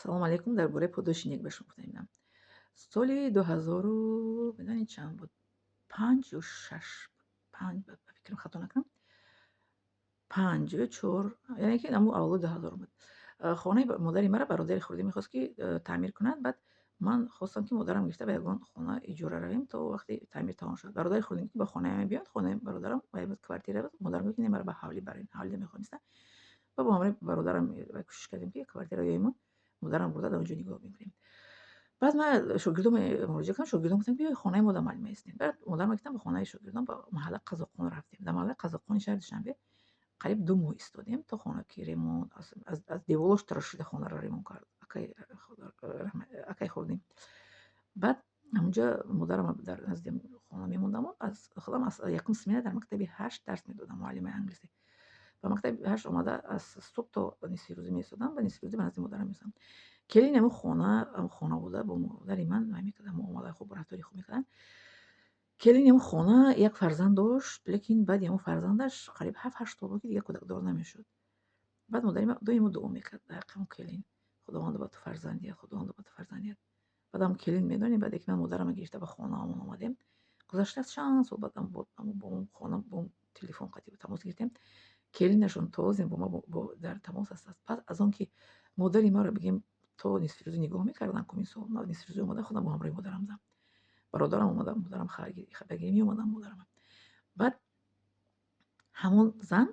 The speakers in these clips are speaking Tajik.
Ассалому алайкум. Дар бораи подоши нек ба шумо гуфта. Соли дуҳазору медонед, чанд буд, панҷ ё шаш, панҷ, ба фикрам, хато накунам, панҷ ё чор, яъне ки ҳамун аввали 2000 буд. Хонаи модари мара бародари хурдӣ мехост, ки таъмир кунад. Баъд ман хостам, ки модарам гирифта ба ягон хона иҷора равем, то вақте таъмир тамом шавад. Бародари хурдӣ ки ба хонаи ман биёяд. Хонаи бародарам вай буд, квартира буд. Модарам гуфт, ки не, мара ба ҳавлӣ барем, ҳавлида мехонистам. Ба бо ҳамроҳи бародарам кӯшиш кардем, ки квартира ёем, модарам бурда дар он ҷо нигоҳ мекунем. Баъд ман шогирдон муроҷиат кардам, шогирдон гуфтанд, биёй, хонаи мо дар муаллима истем. Баъд модарам гуфтам, ба хонаи шогирдон, ба маҳалла Қазоқхон рафтем. Дар маҳаллаи Қазоқхони шаҳри Душанбе қариб 2 моҳ истодем, то хона ки ремонт, аз деволош тарошида хонаро ремонт кард акай хурдӣ. Баъд ҳамунҷо модарам дар назди хона мемондаму аз худам аз якум смена дар мактаби 8 дарс медодам, муаллимаи англисӣ. Ба мактаби 8 омада, аз субҳ то нисфи рӯзӣ меистодам ва нисфи рӯзӣ ба назди модарам меистодам. Келини ҳамун хона, хонавода бо модари ман вай мекарданд, муомилаи хуб, рафтори хуб мекарданд. Келини ҳамун хона як фарзанд дошт, лекин баъди ҳамун фарзандаш қариб 7-8 сол буд, ки дигар кӯдакдор намешуд. Баъд модари ман доимо дуо мекард дар ҳаққи ҳамун келин: «Худовандо, ба ту фарзанд диҳад, Худовандо, ба ту фарзанд диҳад». Баъд ҳамун келин, медонед, баъде ки ман модарама гирифта ба хонаамон омадем, гузашта аз чанд сол баъд бо хона бо телефон қатъи тамос гирифтем, келинашон то ҳозир бо ма дар тамос аст. Пас аз он ки модари маро, бигем, то нисфи рӯзӣ нигоҳ мекарданд, ку мисол ман нисфи рӯзӣ омада худам бо ҳамроҳи модарам будам, бародарам омада, модарам хабаргирӣ меомадам модарам. Баъд ҳамон зан,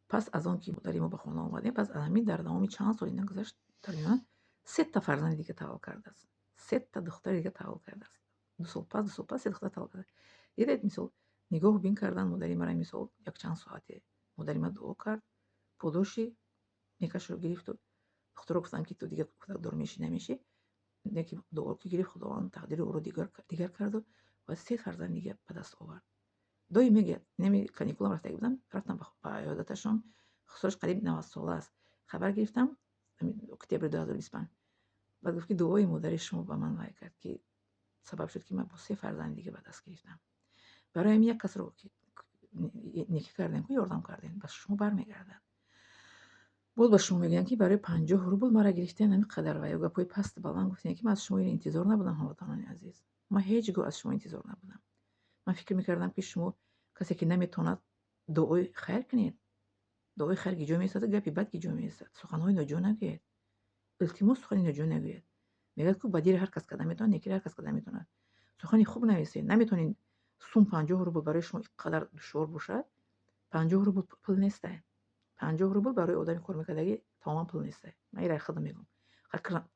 пас аз он ки модари мо ба хона омадем, пас аз ҳамин дар давоми чанд соли нагузашт, дар миёна сета фарзанди дига таваллуд кардааст, сета духтари дига таваллуд кардааст. 2 сол пас, 2 сол пас се духтар таваллуд кардааст. Дидед, мисол, нигоҳ бин кардан модари мара, мисол, якчанд соате модари ман дуо кард, подоши некашро гирифту. Духтуро гуфтанд, ки ту дигар кӯдакдор мешӣ, намешӣ. Неки дуо ки гирифт, Худованд тақдири ӯро дигар карду ва се фарзанд дига ба даст овард. Доим мегӯяд, неми каникулам рафтагӣ будам, рафтам ба иёдаташон. Хусураш қариб 90 сола аст. Хабар гирифтам октябри 2025. Баъд гуфт, ки дуои модари шумо ба ман вай кард, ки сабаб шуд, ки ман бо се фарзанди дига ба даст гирифтам. Барои ҳамин як касро некӣ кардем ку, ёрдам кардем, ба шумо бармегардад. Боз ба шумо мегӯям, ки барои 50 рубл мара гирифтем, ҳамин қадар ва ё гапҳои пасту баланд гуфтем, ки ман аз шумо интизор набудам. Ҳамватанони азиз, ман ҳеҷ гоҳ аз шумо интизор набудам. Ман фикр мекардам, ки шумо касе ки наметавонад дуои хайр кунед. Дуои хайр ки ҷо меистад, гапи бад ки ҷо меистад? Суханҳои ноҷо нагӯед, илтимос, сухани ноҷо нагӯед. Мегӯяд ку, бадиро ҳар кас карда метавонад, некиро ҳар кас карда метавонад. Сухани хуб нависед. Наметавонед, сум 50 рубл барои шумо ин қадар душвор бошад. 50 рубл пул нестай. 50 рубл барои одами кор мекардагӣ тамоман пул нестай. Ман ира худам мегӯм,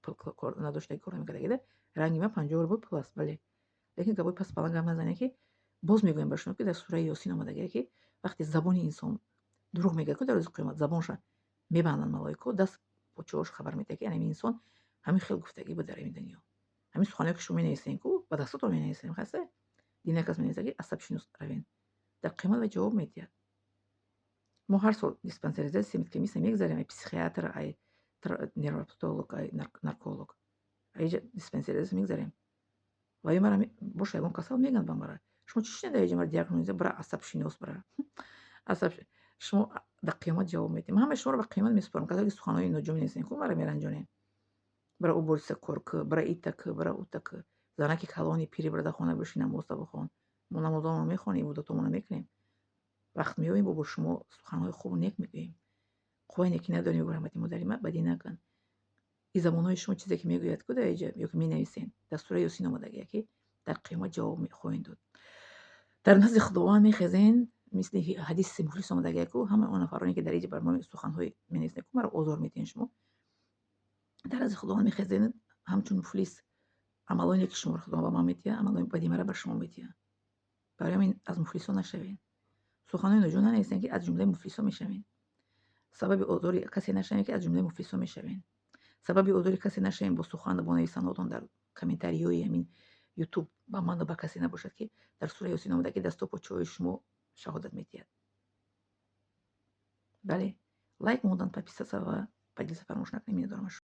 пул надоштаги, кор намекардагида ранги ман 50 рубл пул аст, бале. Лекин гапҳои пасту баланд гап назанед, ки боз мегӯям ба шумо, ки дар сураи Ёсин омадагие, ки вақте забони инсон дурӯғ мегӯяд ку, дар рӯзи қиёмат забонша мебанданд малоико, даст почаҳош хабар медиҳад, ки ҳамин инсон ҳамин хел гуфтагӣ буд дар ҳамин дунё. Ҳамин суханҳое, ки шумо менависем ку, ба дастотон менависем, хаста дин як кас менависад, ки асабшинос равен, дар қиёмат вай ҷавоб медиҳад. Мо ҳар сол диспансеризация, медкомиссия мегзарем, ай психиатр, ай невропатолог, ай нарколог, айҷа диспансеризация мегзарем. Ва ё мара боша, ягон касал мегӯянд ба мара: «Шумо чӣ шунида, иҷа мара диагноз, бара асабшинос, бара асаб». Шумо дар қиёмат ҷавоб медиҳем. Ман ҳамаи шуморо ба қиёмат месупорам, касое ки суханҳои ноҷо менависем ку, мара меранҷонем: «Бара уборщица кор кӯ, бара ита кӯ, бара ута кӯ, занаки калони пири, бара дар хона бишин, намозта бихон». Мо намозонро мехонем, ибодатомонро мекунем, вақт меёбем, бо шумо суханҳои хубу нек мегӯем. Қувваи некӣ надорем. Раҳмати модари ман бадӣ накун. И забонҳои шумо чизе ки мегӯяд ку дар иҷа ё ки менависен, дар сураи Ёсин омадагия, ки дар қиёмат ҷавоб хоҳем дод. Дар назди Худованд мехезен, мисли ҳадиси муфлис омадагия ку, ҳамаи он нафароне, ки дар иҷа бар мо суханҳои менависен ку, маро озор медиҳен, шумо дар назди Худованд мехезен ҳамчун муфлис. Амалоне ки шуморо Худованд ба ман медиҳад, амалони бади мара ба шумо медиҳад. Барои ҳамин аз муфлисон нашавед. Суханҳои ноҷо нанависен, ки аз ҷумлаи муфлисон мешавед. Сабаби озори касе нашавед, ки аз ҷумлаи муфлисон мешавед. Сабаби озори касе нашавем бо сухан, бо нависанотон дар комментариҳои ҳамин Ютуб ба ману ба касе набошад, ки дар сураи Ёсин омада, ки дасту почаҳои шумо шаҳодат медиҳад. Бале, лайк мондан, подписаться ва поделиться фаромӯш накунед. Миннатдорам аз шумо.